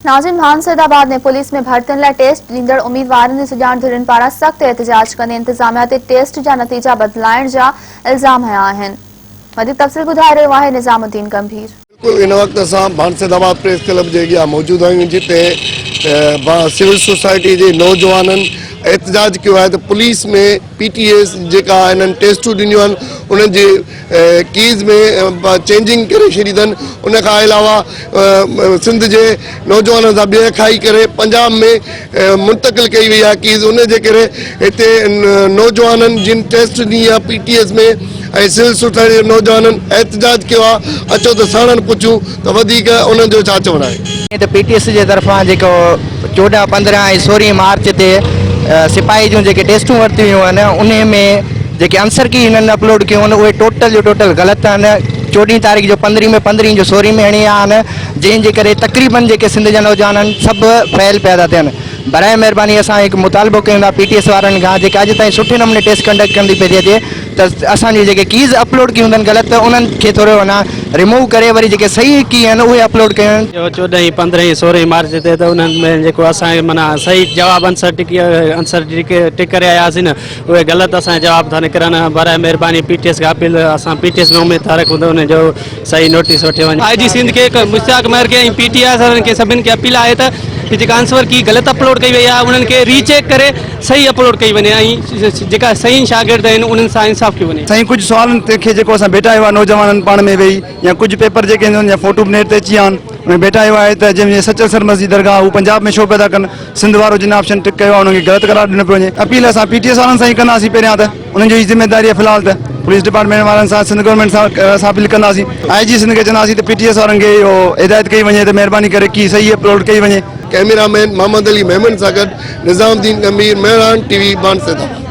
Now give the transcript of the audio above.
ناظم خان سيد آباد ۾ پوليس ۾ ڀرتين لاء ٽيسٽ ڏيندڙ اميدوارن جي سڄاڻ ڌرين پاران سخت احتجاج ڪندي انتظاميا تي ٽيسٽ جا نتيجا بدلائڻ جا الزام هنيا آهن. وڌيڪ تفصيل ٻڌائي رهيو آهي نظام الدين گنڀير. بلڪل هن وقت اسان ڀان سيد آباد پريس ڪلب جي اڳيان موجود آهيون جتي سول سوسائٽي جي نوجوانن احتجاج ڪيو آهي ته پوليس ۾ پي ٽي ايس جيڪا هنن ٽيسٽون ڏنيون آهن انهن جي ڪيز ۾ چينجنگ ڪري ڇڏي اٿن ان کان علاوه سنڌ جي نوجوانن سان ٻيهه کائي ڪري پنجاب ۾ منتقل ڪئي وئي آهي ڪيز ان جي ڪري هتي نوجوانن جن ٽيسٽ ڏني آهي P T S ۾ ۽ civil society جي نوجوانن احتجاج ڪيو آهي اچو ته ساڻن پڇون ته وڌيڪ انهن جو ڇا چوڻ آهي. جيئن ته پي ٽي ايس جي طرفان جيڪو 14، 15 ۽ 16 مارچ تي سپاهي جون جيڪي ٽيسٽون ورتيون ويون آهن انهي ۾ جيڪي انسر ڪي هنن اپلوڊ ڪيون آهن اهي ٽوٽل جو ٽوٽل غلط آهن چوڏهين تاريخ جو پندرهين ۾ پندرهين جو سورهين ۾ هڻي ويا آهن جنهن جي ڪري تقريبن جيڪي سنڌ جا نوجوان آهن سڀ فيل پيا ٿا ٿين براء مهرباني اسان هڪ مطالبو ڪيون ٿا پي ٽي ايس وارن کان جيڪا اڄ تائين سٺي نموني ٽيسٽ ڪنڊڪٽ ڪندي پئي ٿي اچي ته اسان جون جيڪي ڪيز اپلوڊ ڪيون اٿن غلط انهن کي ٿورو اڃا ريموو ڪري وري جيڪي صحيح ڪي آهن اهي اپلوڊ ڪيون. جو چوڏهين پندرهين سورهين مارچ تي ته انهن ۾ جيڪو اسان کي معنيٰ صحيح جواب انسر ٽڪ انسر ٽڪ ٽڪ ڪري آياسين نه اهي غلط اسان جا جواب ٿا نڪرن براء مهرباني پي ٽي ايس کي اپيل اسان پي ٽي ايس ۾ اميد ٿا رکون ته انهن جو صحيح نوٽيس وٺيو وڃي. آء جي سنڌ کي مشتاق مهر کي ۽ پي ٽي آء وارن کي سڀن کي اپيل آهي ته جيڪا آنسور ڪي غلط اپلوڊ ڪئي وئي آهي انهن کي ري چيڪ ڪري صحيح اپلوڊ ڪئي وڃي ۽ جيڪا صحيح شاگرد آهن انهن سان انصاف ڪيو وڃي. سائين ڪجهه سوالن کي جيڪو اسان ڀيٽايو آهي نوجوانن پاڻ ۾ ويهي يا ڪجهه پيپر جيڪي آهن يا فوٽو به نيٽ تي اچي ويا آهن ان ۾ ڀيٽايو آهي ته جنهن ۾ سچل سرمست جي درگاهه هو پنجاب ۾ ڇو پيا ٿا ڪن سنڌ وارو جن آپشن ٽڪ ڪيو آهي انهن کي غلط قرار ڏنو پيو وڃي اپيل اسان پي ٽي ايس وارن سان ئي ڪنداسين پهريان ته انهن جو ئي ذميداري آهي في الحال ته پوليس ڊپارٽمينٽ وارن سان سنڌ گورنمينٽ سان اسان اپيل ڪنداسين آء جي سنڌ کي چونداسين ته پي ٽي ايس وارن کي اهو هدايت ڪئي وڃي ته مهرباني ڪري ڪي صحيح اپلوڊ ڪئي وڃي. ڪئميرا مين محمد علي ميمڻ سان گڏ نظام الدين ڳنڀير، مهراڻ ٽي وي، بانسيدار.